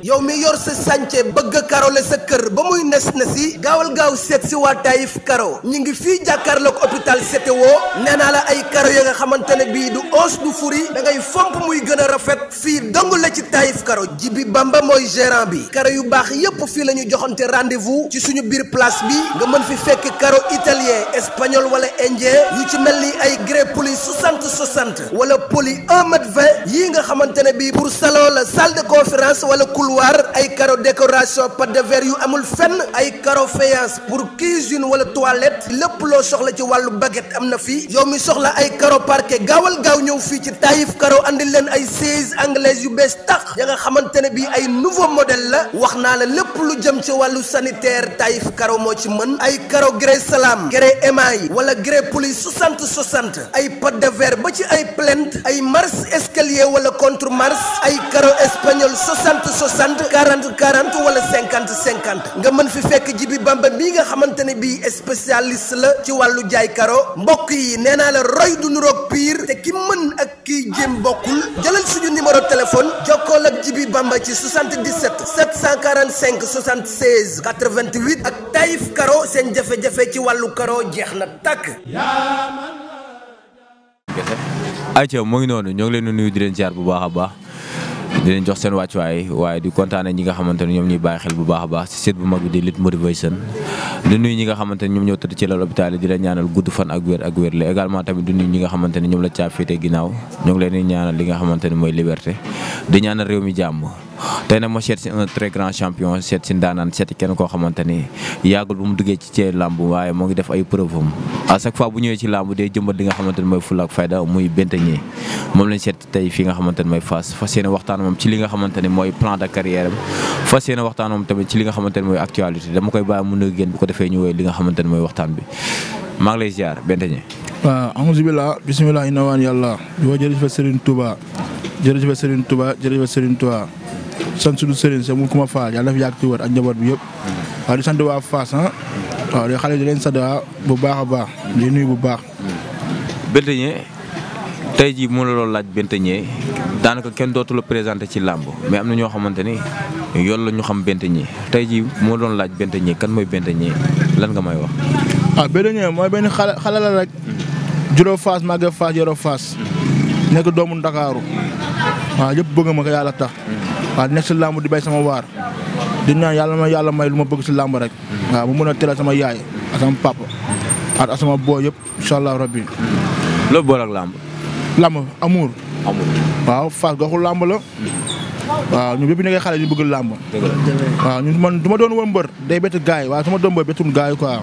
yow mi yor sa sànce bëgg a karole sa kër ba muy nes na si gaawal gaaw seet si waa Taïf Karo ñu ngi fii jàkkaarloog hôpital CTO nee naa la ay karo ya nga xamante ne bii du os du furi da ngay fomp muy gën a rafet fii dong la ci Taïf Karo Jibi Bamba mooy gérant bi karo yu baax yépp fii la ñu joxante rendez-vous ci suñu biir place bi nga mën fi fekk karo italien espagnol wala indien yu ci mel ni ay grès poli 60-60 wala poli 1m20 yii nga xamante ne bii pour salon la salle de conférence wala couloir ay carreau décoration pâte de verre yu amul fenn ay carreau faïence pour cuisine wala toilette lépp loo soxla ci wàllu baguette am na fii yow mi soxla ay carreau parquet gaawal gaaw ñëw fii ci Taïf Karo andil leen ay sièges anglaises yu bees tax ya nga xamante ne bii ay nouveau modèle la wax naa la lépp lu jëm ci wàllu sanitaire Taïf Karo moo ci mën ay carreau grès salam grès émail wala grès poli 60-60 ay pâte de verre ba ci ay plinthe ay marche escalier wala contre marche ay carreau espagnol 60-60 40-40 wala 50-50 nga mën fi fekk Jibi Bamba mii nga xamante ne bii spécialiste la ci wàllu jaay karo mbokk yi nee naa la roy du nuroog pire te ki mën ak kiy jéem bokkul jëlal suñu numéro téléphone jokkool ak Jibi Bamba ci 77 745 76 88 ak Taïf Karo seen jafe-jafe ci wàllu karo jeex na tàkk. ayca moo ngi noonu ñoo ngi leen di nuyu di leen ziar bu baax a baax. di leen jox seen wàccuwaay waaye di kontaane ñi nga xamante ne ñoom ñuy bàyyi xel bu baax a baax ci site bu mag bi di Lutte Motivation di nuyu ñi nga xamante ne ñoom ñoo tëdd ci lal hôpital yi di leen ñaanal gudd fan ak wér la également tamit di nuyu ñi nga xamante ne ñoom la caa féete ginnaaw ñoo ngi leen di ñaanal li nga xamante ne mooy liberté di ñaanal réew mi jàmm tey nag ma seet si un très grand champion seet si ndaanaan seeti kenn koo xamante ni yàggul bu mu duggee ci làmb waaye moo ngi def ay preuve am à chaque fois bu ñëwee ci làmb day jëmbat li nga xamante ne mooy fulla ak fayda muy Benteñe moom lañ seet tey fi nga xamante ne mooy fas yéene waxtaan moom ci li nga xamante ne mooy plan de carrière am fas yéene waxtaan moom tamit ci li nga xamante ne mooy actualité dama koy bàyyi mu nuyu génn bu ko defee ñu woy li nga xamante ne mooy waxtaan bi maa ngi lay ziar Benteñe. waaw alhamdulilah bisimilah inna waan yàlla di wax jërëjëf Serigne Touba jërëjëf Serigne Touba jërëjëf Serigne Touba sant suñu Serigne sa mu kuma faal yàlla dafa yàgg ci wër ak njaboot bi yëpp waaw di sant waa Fass waaw di xale di leen sant bu baax a baax di nuyu bu baax. Benteñe tey jii mu la loolu laaj Benteñe daanaka kenn dootu la présenté ci làmb mais am na ñoo xamante ni yoon la ñu xam Benteñe tey jii moo doon laaj Benteñe kan mooy Benteñe lan nga may wax. waaw Benteñe mooy benn xale la rek juróom Fass màgge Fass yoroo Fass nekk doomu Ndakaaru waaw yëpp bëgg ma ko yàlla tax waaw nekk si làmb di bay sama waar di ñaan yàlla may lu ma bëgg si làmb rek waaw mu mën a teral sama yaay ak sama papa ak sama boo yëpp incha allah rabbi. loolu boole ak làmb. làmb amour. waaw Fass goxu làmb la. waaw ñun bépp nekkee xale ñu bëgg làmb. waaw ñun man du ma doon woon mbër day bett gaay yi waaw su ma doon mbër bettul gaay yi quoi.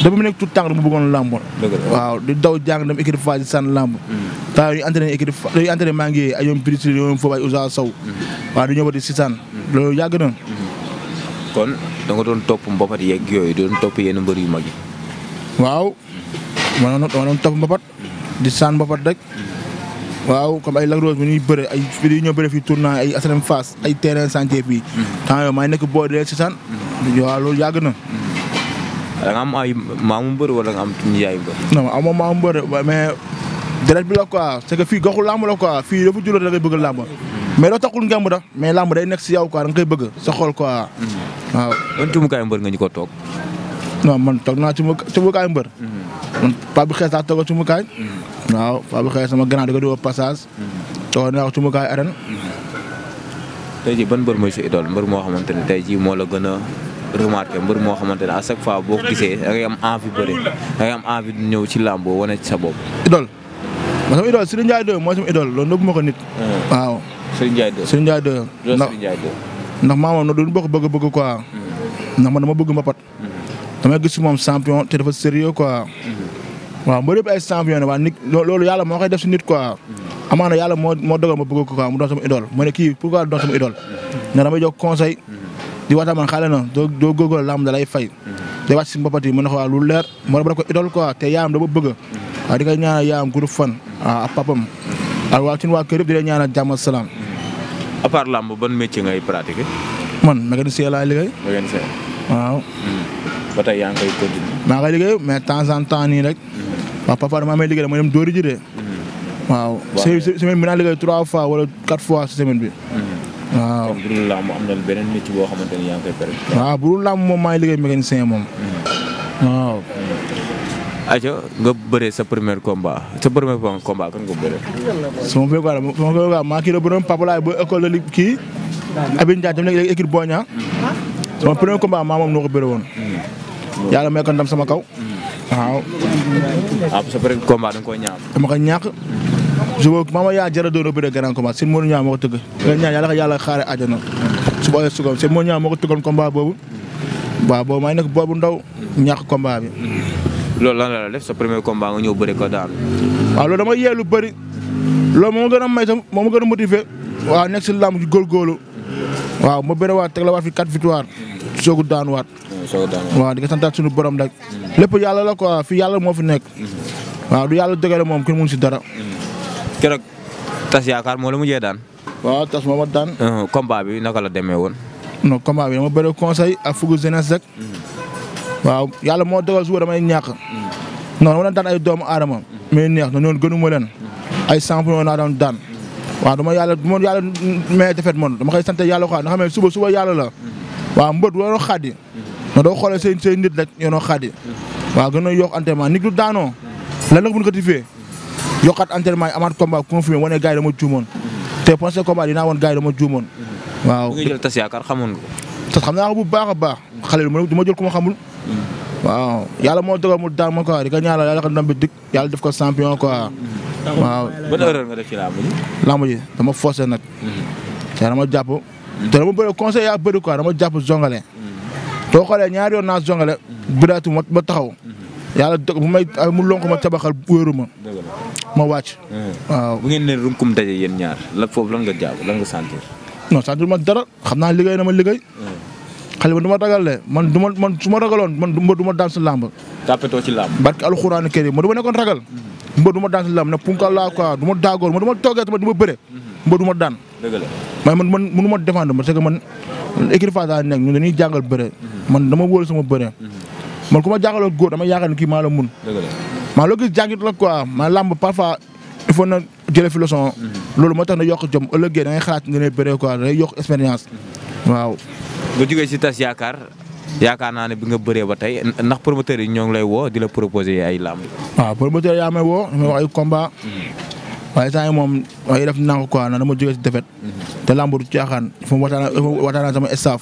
dafa mu nekk tout tànk mu bëggoon làmb. waaw di daw jàng dem équipe Fass di sànn làmb. taa yu entraîné équipe yu entraîné maa ngi ay ñoom Brissi ñoom foofu ay Ousa Sow. waaw di ñëw ba di sisaan loolu yàgg na. kon da nga doon topp mbapat yeeg yooyu doon topp yenn mbër yu mag yi. waaw ma doon topp mbapat di saan mbapat rek. waaw comme ay Lac Rose bi ñuy bëre ay fii di ñëw bëre fii tournoi ay Asalem Fass ay terrain santé fii. temps yooyu maa ngi nekk booy di leen sisaan. waaw loolu yàgg na. da nga am ay maamu mbër wala nga am tuñu yaay mbër. non amoo maamu mbër mais deret bi la quoi c'est que fii goxu làmb la quoi fii dafa juróom da ngay bëgg làmb mais doo taxul ngemb da mais làmb day nekk si yow quoi da nga koy bëgg sa xol quoi waaw. ban cumukaay mbër nga ñu ko toog. non man toog naa cumukaay mbër. man Pape bi xees daa toog cumukaay. waaw Pape bi xees sama grand di ko di passage. toog naa cumukaay arène. tey jii ban mbër mooy sa idole mbër moo xamante ne tey jii moo la gën a remarqué mbër moo xamante ne à chaque fois boo ko gisee da ngay am envie bëri da ngay am envie ñëw ci làmb wane ci sa bopp. idole man sama idole Serigne Ndiaye 2 mooy sama idole loolu nëbbu ma ko nit. waaw Serigne Ndiaye 2 ndax maa moom du bokk bëgg quoi. ndax man dama bëgg mbapat. damay gis si moom champion te dafa sérieux quoi. waaw mbër yëpp ay champion waa nit loolu yàlla moo koy def si nit quoi. amaana yàlla moo dogal ma bëgg ko quoi mu doon sama idole ma ne kii pourquoi doon sama idole. ndax damay jox conseil. di waxtaan man xale na doo góorgóorlu làmb da lay fay. day wàcc si mbapat yi mën na ko waa lu leer moo def ko idole quoi te yaayam dama bëgg. waaw di koy ñaanal yaayam gudd fan. ak papam ak waa suñu waa kër yëpp di leen ñaanal jàmm ak salaam. à part làmb ban métier ngay pratiquer. man mécanicien laay liggéey. mécanicien. waaw. ba tey yaa ngi koy continuer. maa ngi koy liggéey mais temps en temps nii rek. waaw papa dama may liggéey dama dem dóori ji de. waaw semaine bi naa liggéey 3 fois wala 4 fois si semaine bi. waaw kon bu dul làmb am na beneen métier boo xamante ni yaa ngi koy péré. waaw bu dul làmb moom maa ngi liggéey mécanicien moom. waaw. Aïcha nga bëree sa premier combat kan nga bëree. sama premier combat maa kii la bëroon Papa Laay ba école la kii. Abine Ndiaye dem léegi équipe Boña. sama premier combat maa moom noo ko bëree woon. yàlla may ko ndam sama kaw. waaw. sa premier combat da nga koy ñaar. dama ko ñàkk. maama yaa jara doon bëree grand combat seen Modou Niang moo ko tëgg. nga ñaan yàlla xaare àjjana. suba ay sugam seen Modou Niang moo ko tëggoon combat boobu. waaw boobu maa ngi nekk boobu ndaw ñàkk combat bi. loolu lan la def sa premier combat nga ñëw bëri ko daan. waaw loolu dama yee lu bëri loolu moo ma gën a may tam moo ma gën a motivé waaw nekk si làmb ji góorgóorlu waaw ma bëri waat teg la waat fi 4 victoire soogu daan waat. waaw di ko santaat suñu borom rek lépp yàlla la quoi fii yàlla moo fi nekk. waaw du yàlla dëgale moom kenn mun si dara. keroog tas yaakaar moo la mujjee daan. waaw tas moo ma daan. combat bi naka la demee woon. non combat bi dama bëri conseil ak fugu jeunesse rek. waaw yàlla moo dogal suba damay ñàkk. non dama daan ay doomu aadama. mais neex na ñoon gënuma leen. ay champion naa doon daan. waaw du ma yàlla may defet moom dama koy sant yàlla quoi nga xam ne suba yàlla la. waaw mbët waroo xaddi. non doo xoolee say nit rek yoonoo xaddi. waaw gën a yokk entraînement nit du daanoo. lan la ko mën ko tifee. yokkaat entraînement yi amaat combat confirmé wane gars yi dama juumoon. te pensé combat dinaa woon gars yi dama juumoon. waaw bu nga jël tas yaakaar xamoon nga ko. tas xam naa ko bu baax a baax. xale bi du ma jël ku ma xamul. waaw yàlla moo dogal mu daan ma quoi di ko ñaanal yàlla ko ndam bi dikk yàlla def ko champion quoi. waaw ban erreur nga def ci làmb ji. làmb ji dama forcé nag. te dama jàpp. te dama bëri conseil yaa bëri quoi dama jàpp zongale. soo xoolee ñaari yoon naa zongale. biraatu ma taxaw. yàlla dëgg mu lonk ma tabaxal wéeru ma wàcc. waaw bu ngeen ne runkum daje yéen ñaar la foofu lan nga jàpp lan nga sentir. non sentir ma dara xam naa liggéey na ma liggéey. xale man du ma ragal de man su ma ragaloon man du ma daan si làmb. tàppetoo ci làmb. barke alxuraan kër yi man du ma nekkoon ragal. mbër du ma daan si làmb ne punkal laa quoi du ma daagoor man du ma toogee tamit du ma bëre. mbër du ma daan. dëgg la mais man mënu ma défendre parce que man écurie Fass daa nekk ñun dañuy jàngal bëre. man dama wóolu sama bëre. man ku ma jàngaloon góor dama yaakaar ne kii maa la mun. dëgg la maa loo gis jàngit la quoi ma làmb parfois il faut na jëlee fi leçon. loolu moo tax na yokk jom ëllëgee da ngay xalaat nga ne bëre quoi day yokk expérience. waaw. nga jógee si tas yaakaar naa ne bi nga bëree ba tey ndax promoteur yi ñoo ngi lay woo di la proposer ay làmb. waaw promoteur yaa may woo damay wax ay combat. waaye saa yi moom waaye def naa ko quoi na dama jógee si defet te làmb du caaxaan il faut waxtaan sama staff.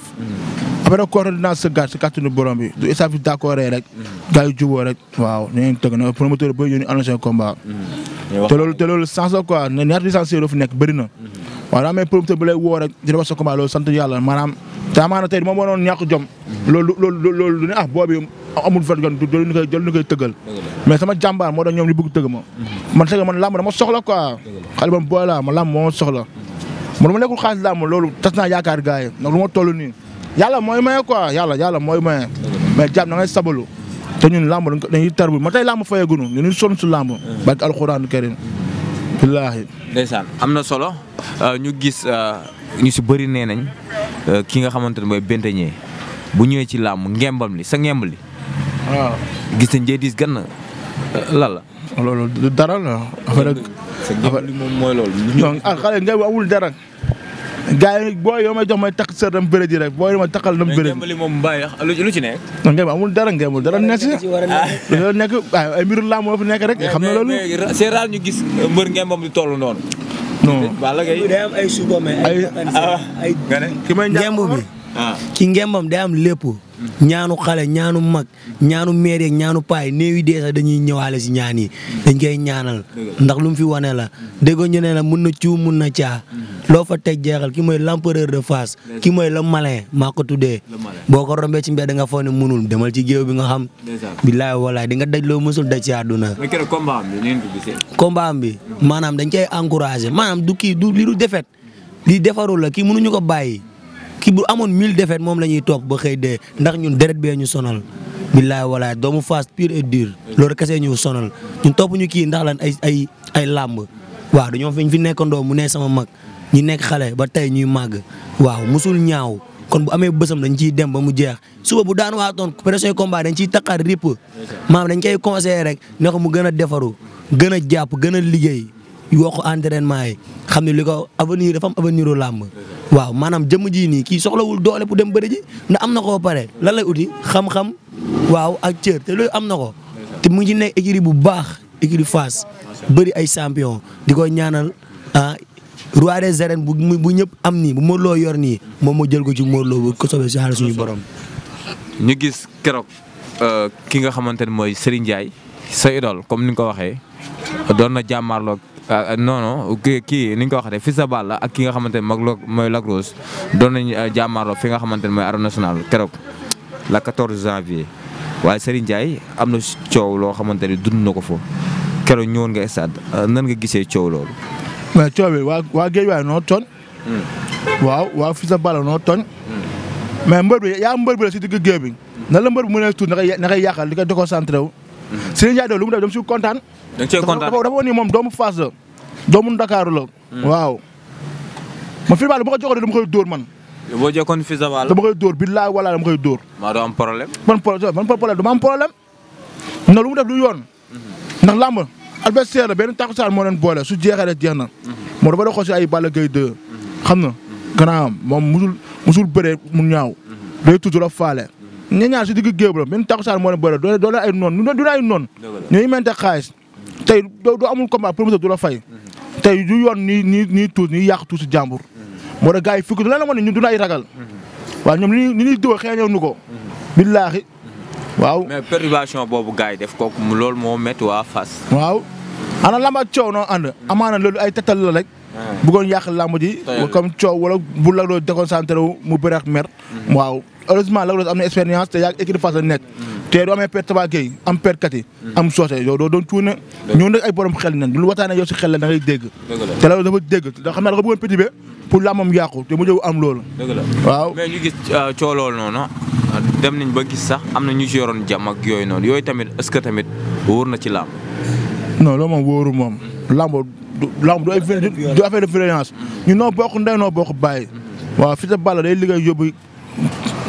après nag kóor dinaa sëggaat si kàttanu borom bi du staff bi d'accord rek. gars yi jubóo rek. waaw ñu ngi tëgg na promoteur bi ñu annoncé combat. te loolu sens la quoi ne ñaata licencié doo fi nekk bëri na. waaw daa may promoteur bu lay woo rek di wax sa combat loolu sant yàlla maanaam te amaana tey moom moo doon ñàkk jom. loolu du ne boobu amul vet gan du jël ni koy tëggal. mais sama jàmbaar moo doon ñoom ñu bëgg tëgg ma. man tëgg man làmb dama soxla quoi. xale man booy laa ma làmb moo soxla. man ma nekkul xaalis làmb loolu tas naa yaakaar gars yi ndax lu ma toll nii. yàlla mooy maye quoi yàlla mooy maye. mais jàmm da ngay sabalu. te ñun làmb dañuy tarbu ma tey làmb fayagunu ñu ngi sonn su làmb. barke alxuraan karim. billaahi. ndeysaan am na solo ñu gis ñu si bëri nee nañ ki nga xamante ne mooy Benteñe bu ñëwee ci làmb ngembam li sa ngemb li. waaw gis nañ Ndiédiis Gana lan la. loolu dara la. affaire sa ngemb li moom mooy loolu. non xale ngemb amul dara. gars yi booy yoo may jox may takk sër dam bëre ji rek booy ma takkal dam bëre. mais ngemb li moom bàyyi lu ci nekk. non ngemb amul dara nekk si. loolu nekk ay mbiru làmb moo fi nekk rek. xam na loolu mais c'est rare ñu gis mbër ngembam di toll noonu. non Balla Gaye day am ay subame ay ki may ngemb bi ci ngembam day am lépp ñaanu xale ñaanu mag ñaanu meer yeeg ñaanu paay néew yi dee sax dañuy ñëwaale si ñaan yi dañ koy ñaanal ndax lu mu fi wane la déggoo ñu ne la mun na ciw mun na caa loo fa teg jeexal ki mooy l'empereur de Fass ki mooy le malin maa ko tuddee boo ko rombee ci mbedd nga foog ne munul demal ci géew bi nga xam billaay walaay di nga daj loo mësul daj ci àdduna combat am bi maanaam dañ koy encouragé maanaam du kii du li du defet li defarul la kii mënuñu ko bàyyi kii bu amoon 1000 défaites moom la ñuy toog ba xëy dee ndax ñun deret bee ñu sonal billaay walaay doomu Fass pur et dur loolu kese ñu sonal ñun topp ñu kii ndax lan ay làmb waaw dañoo fi nekkandoo mu ne sama mag ñu nekk xale ba tey ñuy màgg waaw musul ñaaw kon bu amee bësam dañ ciy dem ba mu jeex suba bu daan waatoon pression combat dañ ciy taqaar ripp maam dañ koy conseillé rek ne ko mu gën a defaru gën a jàpp gën a liggéey yokk entraînement yi xam ne li ko avenir dafa am avenir u làmb waaw maanaam jëmm ji nii kii soxlawul doole pour dem bëri ji ndax am na koo pare lan lay uti xam-xam waaw ak cër te loolu am na ko te mu ngi ci nekk écurie bu baax écurie Fass bëri ay champion di ko ñaanal roi des arènes bu ñëpp am nii bu Modou Lo yor nii moom moo jël ko ci Modou Lo bu ko soobee si suñu borom. ñu gis keroog ki nga xamante ne mooy Serigne Ndiaye sa idole comme ni nga ko waxee doon na jàmmaarloog non kii ni nga ko waxee Fils de Balla ak ki nga xamante ne mooy Lac Rose doon nañu jàmmaarloog fi nga xamante ne mooy arène nationale keroog la 14 janvier waaye Serigne Ndiaye am na coow loo xamante ne dund na ko foofu keroog ñëwoon nga stade nan nga gisee coow loolu. mais coow bi waa géej waay noo tooñ. waaw waa Fils de Balla noo tooñ. mais mbër bi la si digg géej bi. nan la mbër bi mënee tuut na koy yàqal di ko déconcentré wu. Serigne Ndiaye de lu mu def dama si kontaan. da nga cee kontaan dafa woon ni moom doomu Fass la. doomu Ndakaaru la. waaw. ma Fils de Balla bu ko joxoon dama koy dóor man. boo jokkoon Fils de Balla dama koy dóor billaay wala dama koy dóor. maa doo am problème. man problème dama am problème. na lu mu def lu yoon. ndax làmb adversaire la benn takkusaan moo leen boole su jeexee rek jeex na. moo dafa doon xool si ay Balla Gaye 2. xam na gannaaw moom musul bëree mu ñaaw. day tudd la faale. ñaar si digg géew la benn takkusaan moo leen boole doole ay noon du ay noon. ñooy mente xaalis tey doo amul combat promoteur du la fay. tey du yoon nii tuut nii yàq tuut si jàmbur. moo tax gars yi fukki lan la ma ne ñun du ay ragal. waaw ñoom ni ñuy dóor xeeñoo nu ko. billaahi waaw. mais perturbation boobu gars yi def kooku loolu moo métti waa Fass. waaw. ana lamba coow noo ànd amaana loolu ay tetal la rek. bëggoon yàq lamb ji. comme coow wala bu Lac Rose déconcentré wu mu bëri ak mer. waaw heureusement Lac Rose am na expérience te yàgg équipe de Fass la nekk. te doo amee perte Tapha Gueye am perte kat yi. am soose yow doo doon cuune. ñëw nag ay borom xel nañ lu waxtaanee yow si xel la da ngay dégg. te Lac Rose dafa dégg te xam naa dafa bëggoon petit pour làmbam yàqu te mu jëw am loolu. dëgg la waaw mais ñu gis coow loolu noonu dem nañ ba gis sax am na ñu ci yoroon jàmm ak yooyu noonu yooyu tamit est-ce que tamit wóor na ci làmb. non loolu moom wóoru moom. làmb du affaire de violence. ñu noo bokk ndey noo bokk bàyyi. waaw Fils de Balla day liggéey yóbbu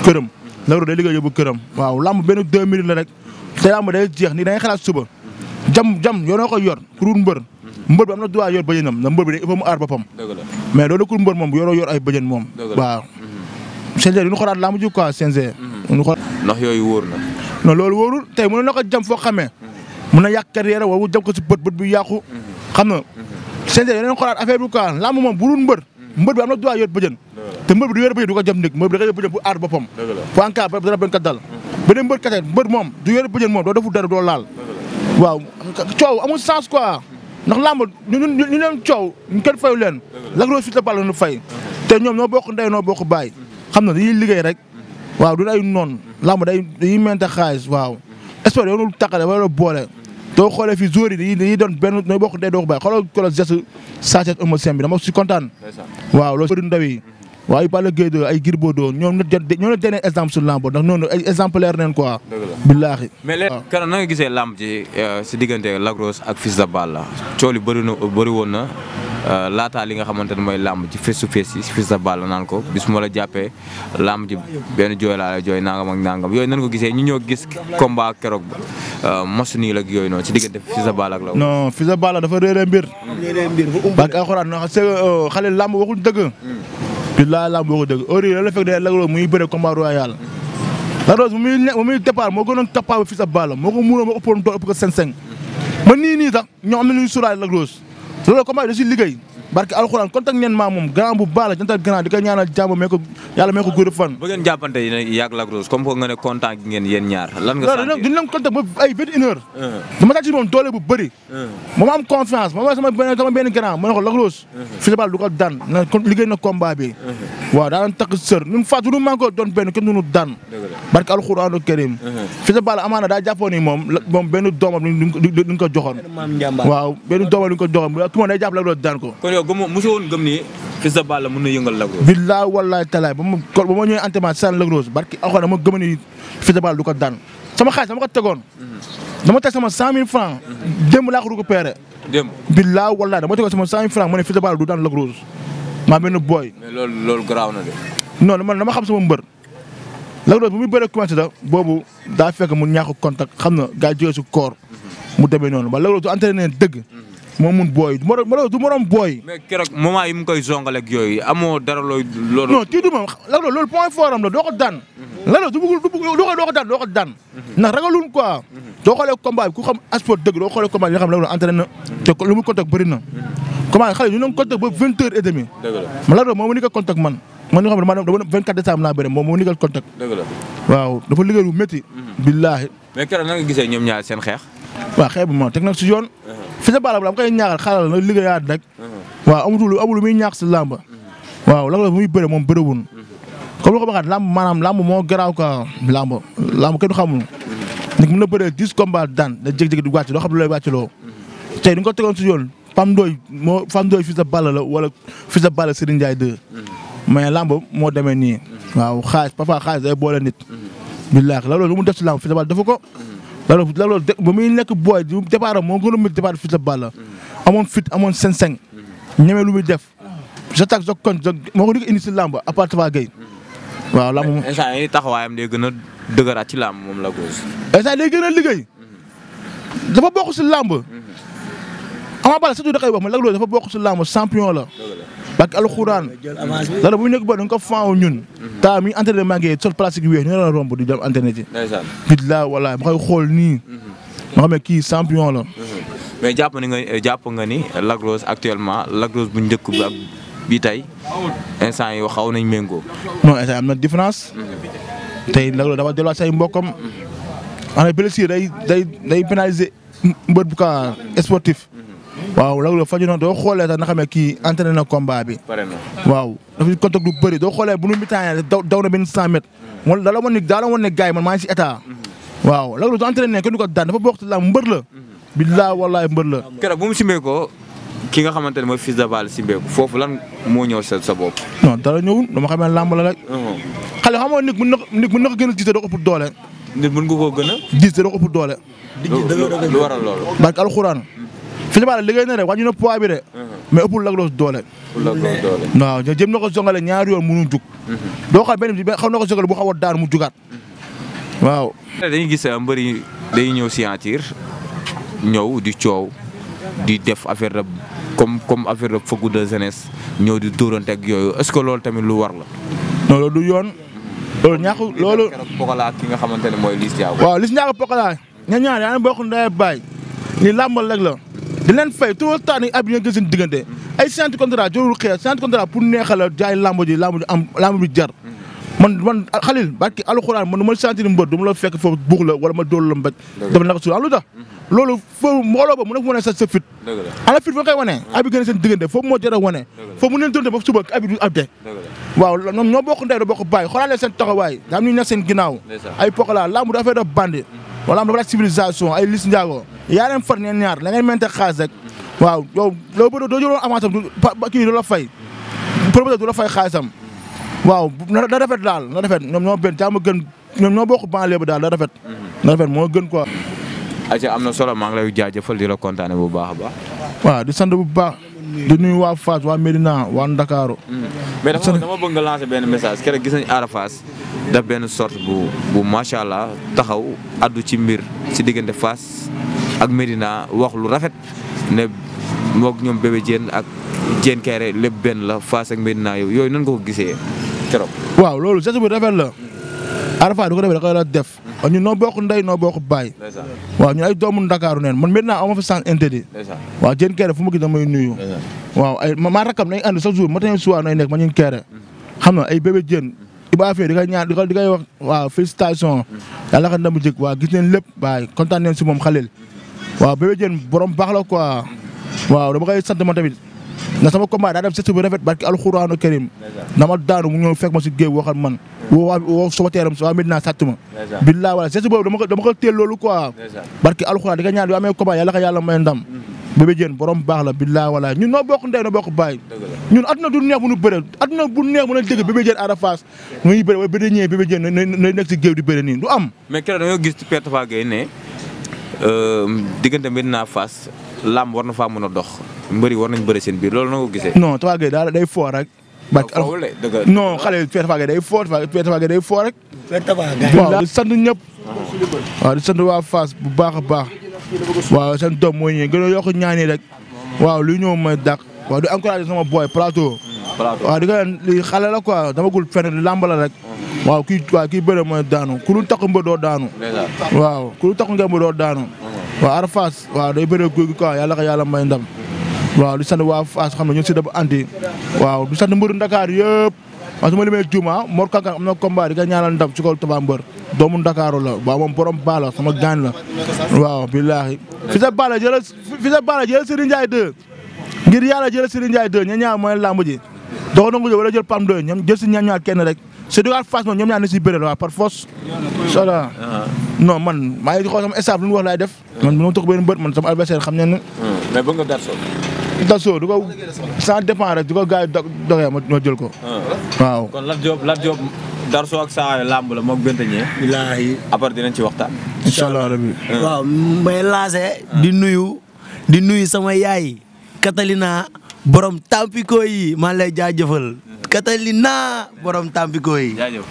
këram. Lac Rose day liggéey yóbbu këram. waaw làmb benn 2 minutes la rek. te làmb day jeex ni da ngay xalaat suba. jam yow noo koy yor pour mbër. mbër bi am na droit yor bëjënam na mbër bi il faut mu aar boppam. mais loolu ku mbër moom yoroo yor ay bëjën moom. waaw. CNG du ñu xoolaat làmb ji quoi CNG. ndax yooyu wóor na. non loolu wóorul tey mën na ko jam foo xamee. mën na yàq carrière wala mu jam ko si bët bi yàqu. xam na CNG dañu leen xoolaat affaire bi quoi làmb moom bu dul mbër bi am na droit yor bëjën. te mbër bi du yor bëjën du ko jam nit mbër bi da koy yor bëjën pour aar boppam. pour en cas dara bañ ko dal. beneen mbër kese mbër moom du yor bëjën moom doo defu dara doo laal. waaw coow amul sens quoi. ndax làmb ñu leen coow ñu kenn fayu leen. Lac Rose Fils de Balla nu fay. te ñoom noo bokk ndey noo bokk baay. xam na dañuy liggéey rek. waaw du ay noon làmb dañuy mente xaalis waaw. espère yow nu taqale wala boole. doo xoolee fii joueurs yi dañuy doon benn nooy bokk ndey doo ko baay xoolal ko geste Sa Thiès Eumeu Sène bi dama si kontaan. waaw loolu bëri ndaw yi. waaw ay Balla Gaye 2 ay Gris Bordeaux ñoom ñoo dernier exemple sur lamb ndax noonu ay exemplaire neen quoi. billaahi. mais léegi keroog na nga gisee lamb ji si diggante Lac Rose ak Fils de Balla coow li bëri woon na laataa li nga xamante ne mooy lamb ci face to face yi Fils de Balla naan ko bis ma la jàppee lamb ji benn jooy laa la jooy nangam ak nangam yooyu nan ko gisee ñu ñoo gis combat keroog mosu nii la ak yooyu noonu ci diggante Fils de Balla ak Lac Rose. non Fils de Balla dafa réeré mbir. parce que alxuraan xale lamb waxuñ dëgg. billaay lamb boo ko dëgg heure yii la fekk de Lac Rose muy bëre combat royal. Lac Rose bu muy départ moo gënoon tappa Fils de Balla moo ko muuroo moo ëppoon ëpp ko 5-5 ba nii sax ñoom am na ñuy sóoraale Lac Rose loolu combat da si liggéey barke alxuraan contact ngeen maa moom grand bu baax la jantal grand di ko ñaanal jàmm mee ko yàlla mee ko gudd fan. bu ngeen jàppante yi yàgg Lac Rose comme que nga ne contact ngeen yéen ñaar lan nga sentir duñ leen contact ba ay 21 heures dama tax ci moom doole bu bëri moom am confiance moom sama benn grand ma ne ko Lac Rose Fils de Balla du ko daan na liggéey na combat bi waaw daan takk sër ñun Fatou du maa ko doon benn kenn duñu daan barke alxuraanu karim Fils de Balla amaana daa jàppoon ni moom benn doomam duñ ko joxoon waaw benn doomam duñ ko joxoon ku ma day jàpp Lac Rose daan ko musu woon gëm ni Fils de Balla mën na yëngal Lac Rose. billaay wallaay talaay ba ma ñëwee entraînement saan Lac Rose barki alxuraan dama gëm ni Fils de Balla du ko daan sama xaalis dama ko tegoon. dama teg sama 100 000 francs démb laa ko récupéré. démb billaay wallaay dama tegoon sama 100 000 francs ma ne Fils de Balla du daan Lac Rose maa benn booy. mais loolu garaaw na de. non man dama xam sama mbër Lac Rose bu muy bëree commencé da boobu daa fekk mu ñàkk contact xam na gaa jógee si koor mu demee noonu ba Lac Rose du entraîné dëgg moo mun booy du morom booy. mais keroog moment yi mu koy zongale ak yooyu amoo dara looy. loolu non kii du ma Lac Rose loolu point fort am la doo ko daan. Lac Rose du bëgg doo ko daan. ndax ragalul quoi. doo xoolee combat bi ku xam sport dëgg doo xoolee combat bi nga xam ne Lac Rose entraîné na te lu mu contact bëri na. combat xale ñu doon contact ba 20h30. dëgg la man Lac Rose moo ma nikkal contact man. man nga xam ne dama 24 décembre laa bëre moom moo nikkal contact. dëgg la waaw dafa liggéey bu métti. billaahi. mais keroog na nga gisee ñoom ñaar seen xeex. waaw xeex bu ma teg nag si yoon. fi sa baala bu la am koy ñaaxal xaaral na liggéeyaat rek. waaw amul muy ñaax si làmb. waaw Lac Rose muy bëre moom bëriwul. comme lu ko waxaat làmb maanaam làmb moo garaaw quoi làmb kenn du xamul. nit mën na bëree 10 combats daan da jékki-jékki di wàcc doo xam ne looy wàccloo. tey du nga ko tegoon si yoon Pam Ndoye fils de Balla la wala fils de Balla Serigne Ndiaye 2. mais làmb moo demee nii. waaw xaalis day boole nit. billaahi Lac Rose lu mu def si làmb fils de Balla dafa ko. Lac Rose ba muy nekk booy di départ moo gën a mën départ fils de Balla. amoon fit amoon seng ñeme lu muy def. j'attaque moo ko indi si làmb à part Tapha Gueye. waaw làmb moom instant yii taxawaayam day gën a dëgëraat ci làmb moom Lac Rose. instant day gën a liggéey. dafa bokk si làmb. Ama Baldé surtout da koy wax mais Lac Rose dafa bokk si làmb champion la. parce que alxuraan. Lac Rose bu ñu nekk ba dañ ko faaw ñun. taa mi entraîné manqué sol plastique yu weex ñu ne la romb di dem entraîné ci. billaahi wallaahi ma koy xool nii. ma xam ne kii champion la. mais jàpp nga ni Lac Rose actuellement Lac Rose bu njëkk bi ak bii tey instant yi xaw nañ méngoo. non instant am na différence. tey Lac Rose dafa delluwaat say mbokkam. ana blessure day pénaliser mbër bu ka sportif. waaw Lac Rose faju na doo xoolee sax na xam ne kii entraîné na combat bi. waaw dafa contact du bëri doo xoolee bu nu mitaane daw na benn 100 mètres. moom daa la wan ne gars yi man maa ngi si état. waaw Lac Rose du entraîné kenn du ko daan dafa bokk ci làmb mbër la. billaahi wallaahi mbër la. keroog bu mu simbeekoo ki nga xamante ne mooy fils de Balla simbeeku foofu lan moo ñëw sa bopp. non dara ñëwul dama xam ne làmb la rek. xale xam nga nit mën na ko gën a jiite doo ëpp doole. nit mën nga koo gën a. jiite doo ëpp doole. lu waral loolu. barke alxuraan. Fils de Balla liggéey na rek wàññi na poids bi de. mais ëppul Lac Rose doole. waaw jëm na ko zongale ñaari yoon mënu jug. doo xam benn bi xam na ko zongale bu xaw a daan mu jugaat. waaw. dañuy gis mbër yi dañuy ñëw signature ñëw di coow di def affaire de comme affaire de fougue de jeunesse ñëw di dóorante ak yooyu est-ce que loolu tamit lu war la. non loolu du yoon. loolu ñàkk loolu. Pokola ki nga xamante ne mooy Liss Ndiago. waaw Liss Ndiago Pokola ñaar yaa ngi bokk ndey baay li làmbal rek la. di leen fay tout le temps ab yi nga gis seen diggante ay signature contrat jorul xeex signature contrat pour neexal la jaay lamb ji am lamb bi jar man Xalil barki alxuraan man ma sentir mbër du ma la fekk foofu buux la wala ma dóolu la mbéj dama naka su lu tax loolu foofu mbooloo ba mu nekk wane sa fit ana fit fa koy wane ab yi gën seen diggante foofu moo jar a wane foofu mu neen tonte ba suba ab yi du abde waaw ñoom ñoo bokk ndey da bokk bàyyi xoolaale seen taxawaay daa am ñu nekk seen ginnaaw ay Pokola lamb du affaire de bandi wala am dafa laaj civilisation ay Liss Ndiago yaa leen far ñeen ñaar la ngay mente xaalis rek waaw yow loo bëri doo jëloon avance am kii du la fay promoteur du la fay xaalisam waaw na rafet daal na rafet ñoom ñoo benn jàmm gën ñoom ñoo bokk banlieue bi daal na rafet moo gën quoi. ayca am na solo maa ngi lay jaajëfal di la kontaane bu baax a baax. waaw di sant bu baax. di nuyu waa Fass waa Médina waa Ndakaaru. mais dama bëgg nga lancer benn message keroog gis nañu Ada Fass def benn sorte bu macha allah taxaw addu ci mbir si diggante Fass ak Médina wax lu rafet ne moog ñoom Bébé Diène ak Diène Kairé lépp benn la Fass ak Médina yooyu nan nga ko gisee keroog. waaw loolu geste bu rafet la. Ada Fass du ko defee da koy la def. ñun noo bokk ndey noo bokk baay. waaw ñun ay doomu Ndakaaru neen man Médina aw ma fa sens interdit. waaw Diène Kairé fu ma gis damay nuyu. waaw ay maa rakkam nañ ànd chaque jour matin soir nooy nekk ma ñu Kairé xam na ay Bébé Diène Iba Faye di koy ñaan di koy wax waaw félicitation yàlla xam na mu jëkk waaw gis neen lépp baay kontaan neen si moom Xalil waaw Bébé Diène borom baax la quoi waaw dama koy sant ma tamit ndax sama combat daa def geste bu rafet barki alxuraanu karim dama daanu mu ñëw fekk ma si géew waxal man woo sama teeram waa Médina sàtt ma billaa wala geste boobu dama ko teel loolu quoi barki alxuraan di ko ñaan bi amee combat yàlla ko yàlla may ndam Bébé Diène borom baax la billaa wala ñun noo bokk ndey noo bokk baay ñun adduna du neex bu ñu bëre adduna bu neex mën a dégg Bébé Diène Ada Fass muy bëre wala bëre ñëwee Bébé Diène na nekk si géew di bëre nii du am mais keroog dañoo gis ci Père Tapha Gueye ne diggante Médina Fass lamb war na faa mën a dox mbëri war nañ bëre seen biir loolu na ko gisee. non Tapha Gueye daal day foo rek non xale Père Tapha Gueye day foo Père Tapha Gueye day foo rek. waaw di sant ñëpp. waaw di sant waa Fass bu baax a baax. waaw seen doom mooy ñëw gën a yokk ñaani rek. waaw lu ñëw mooy dàq. waaw di encouragé sama boy plateau. waaw di ko li xale la quoi dama gul fenn làmb la rek. waaw kii bëre mooy daanu ku lu tax mbër doo daanu. waaw ku lu tax nga mbër doo daanu. waaw Ada Fass waaw day bëre guy gi quoi yàlla ko yàlla may ndam. waaw di sant waa Fass xam ne ñun si dafa anti. waaw di sant mbëru Dakar yëpp. waaw su ma limee Juma Mor Kankan am na combat di nga ñaanal ndam ci kaw Tapha Mbeur doomu Dakar la waaw moom borom baala sama gaañ la. waaw billaahi fi sa baala jëlal Serigne Ndiaye 2 ngir yàlla jëlal Serigne Ndiaye 2 ña ñaar mooy lamb ji. dox na nga wala jël Pam 2 ñoom jël si ñaar ñaar kenn rek su dugaat Fass moom ñoom ñaar ne si bëre la waaw par force. incha allah non man maa ngi xool sama staff lu mu wax laay def. man bu ma toog benn bët man sama adversaire xam nañ ne. mais bëgg nga Darso. Darso du ko ça dépend rek du ko gars yi doxee ma jël ko. waaw kon Lat Diop Darso ak saa lamb la moog Bente Ñee. bilaahi après dinañ ci waxtaan. incha allah rabbi. waaw may lancé di nuyu sama yaay Catalina borom Tampico yi maa lay jaajëfal Catalina borom Tampico yi. jaajëf.